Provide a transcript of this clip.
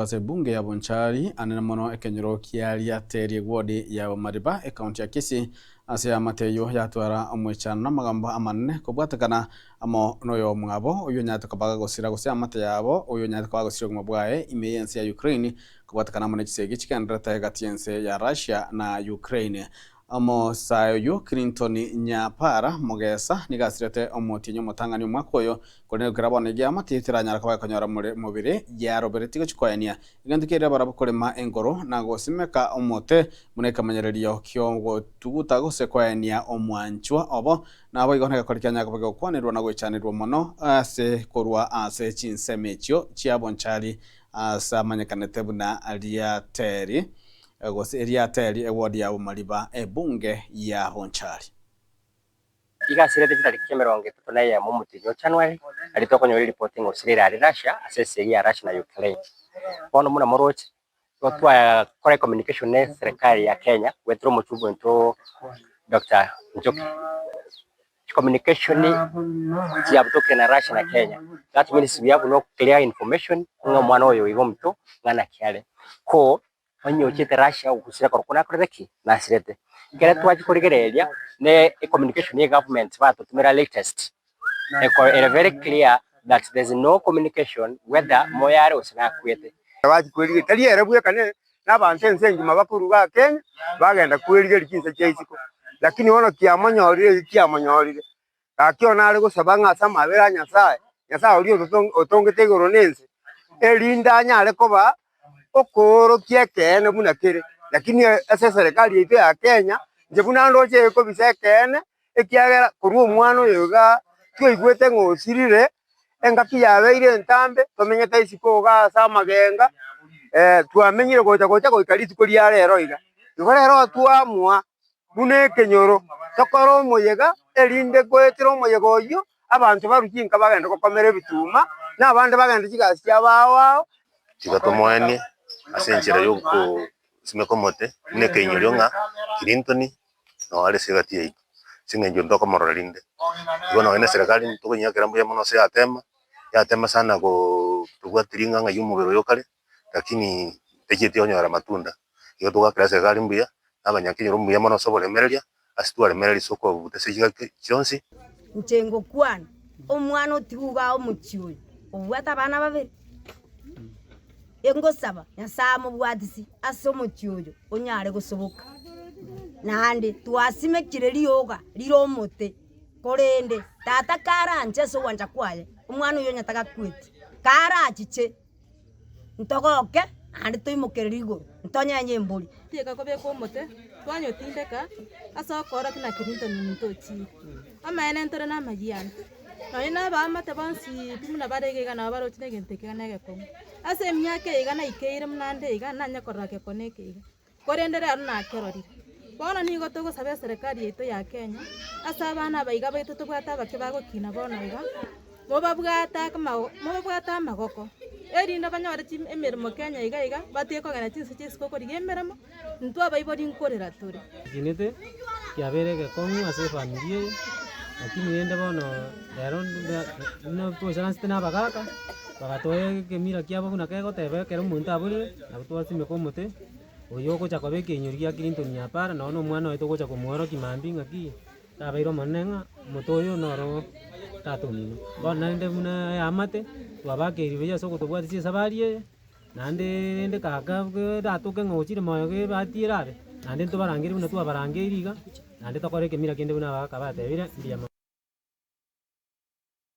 Ase ebunge ya Bonchari, anene mono ekenyoro kia Riateri ewodi ya Bomariba, ekaunti ya Kisii, ase eamate eyio yatwara omoichano na amagambo amanene kobwatekana amo noyomwabo oyio onyarete koba gagosira gose eamate yabo oyio onyarete koba agosiria obogima bwaye ime y'ense ya Ukraine kobwatekana amo ne chisegi chigendererete egati y'ense ya Russia na Ukraine. Omosae oyio Clinton Nyapara Mogesa nigo asirete omotienyi omotang'ani omwaka oyo, korende goikera bono egiama tikeranyara koba gekonyora mobere yaroberetie gochia koenia egento keria barabwo korema engoro na gosimeka omote buna ekemanyererio ki'ogotuguta gose koenia omwanchwa obo. Naboigo negekori kianyare koba gegokwanerwa na goichanerwa mono ase korwa ase chinsemo echio chia Bonchari ase amanyekanete buna Riateri. Gose eriateri ewodi ya Bomariba ebunge ya Bonchari. Iga asirete chitariki 31 omotienyi o January, aria tokonyora eripoti ng'a osirire are Russia ase esegi ya Russia na Ukraine. Bono buna moroche, igo twakora ecommunication ne eserekari ya Kenya goetera omochumbe oito Doctor Njoki. Chicommunication chiabutokire na Russia na Kenya, that means we have no clear information ng'a omwana oyo iga omonto ng'a naki are. Ko Onye ochete Russia ogosira korokwo nakorete ki? Nasirete. Ekere twachia korigereria ne ecommunication ye government batotumera latest, eko ere very clear that there's no communication whether moyo are gose nakwete. Bachia kwerigeria, tari ere bweka ne nabanto ense engima bakorwa igaa Kenya, bagenda kwerigeria chinse chia isiko. Lakini bono kiamonyorire eki kiamonyorire, Gaki one nare gosaba ng'a ase amabera a Nyasae, Nyasae oria otongete igoro na ense, erinde anyare koba okoorokia ekeene buna kere. Lakini ase eserekari yaito ya Kenya, inche buna ndoche ekobisa ekeene, ekiagera korwa omwana oyo igaa twaigwete ng'a osirire, engaki yabeire entambe, tomenyete isiko igaa ase amagenga, twamenyire gocha gocha goika rituko ria rero iga. Igo rero twaamua. buna ekenyoro, tokore omoyega, erinde goetera omoyega oyio, abanto barue chinka bagende gokomera ebituma, na abande bagende chigasi chiabo ao ao. Tiga tomoenie ase enchera y'ogosimeka omote buna ekeinyorio ng'a Clinton noo are ase egati yaito, ase eng'encho ntokomorora rinde. Igo nonye na eserekari ntokonyiakera mbuya mono ase yatema, yatema sana koo tobwati ring'ana ng'a omobere oyo okare. Lakini techieti onyore amatunda. Igo togakera eserekari mbuya, na abanyakenyoro mbuya mono ase oboremereria, ase twaremereria ase okobuta ase chingaki chionsi. Inche ngokwana, omwana otigwe igaa omochie oyo, obwate abana babere, engosaba Nyasae amobwatisi ase omochie oyo onyare gosoboka. Naende twasimekire rioga rire omote, korende tata karanche ase ogwancha kwaye, omwana oyio onye tagakweti, karachiche. Ntogoke naende toimokereri igoro, ntonyenye embori. Tiga kobeka omote, twanyotindeka ase okoorokia naki rinto minto ochiire. Amaene ntore na amayianda, nonye na abaamate bonsi pi buna bare iga iga nabo baroche na egento eke iga na egekong'u. Ase emiaka eye iga naikeire buna nde iga, nanye korora gekone eke iga. Korende rero nakerorire. Bono nigo togosaba eserekari yaito ya Kenya, ase abana aba iga baito tobwate abake bagokina bono iga, mobabwate akmao mobabwate amagoko, erinde banyore chi emeremo Kenya iga iga, batige kogenda chinse chia isiko korigia emeremo, intwe abaibori nkorera tore. Ekinete kiabeire egekong'u ase efamiri eye, lakini rende bono rero buna twaisaransete na abagaka, bagatoa ekemira kiabo buna kegoteba ekero omonto aborire, nabo twasimeka omote. Oyo ogocha koba ekeinyorio gia Clinton Nyapara nonye na omwana oye togocha komworokia mambia ng'aki tabeire omonene ng'a omote oyo noro tata omino. Bono naende buna eamate twabakeire buya ase ogotobwatisia esabari eye, naende rende kaka eratoke ng'a ochire moyo gebahati erabe, naende ntobarangerie buna twabarangeiri iga, naende tokore ekemira kende buna abagaka batebire mbuya mono.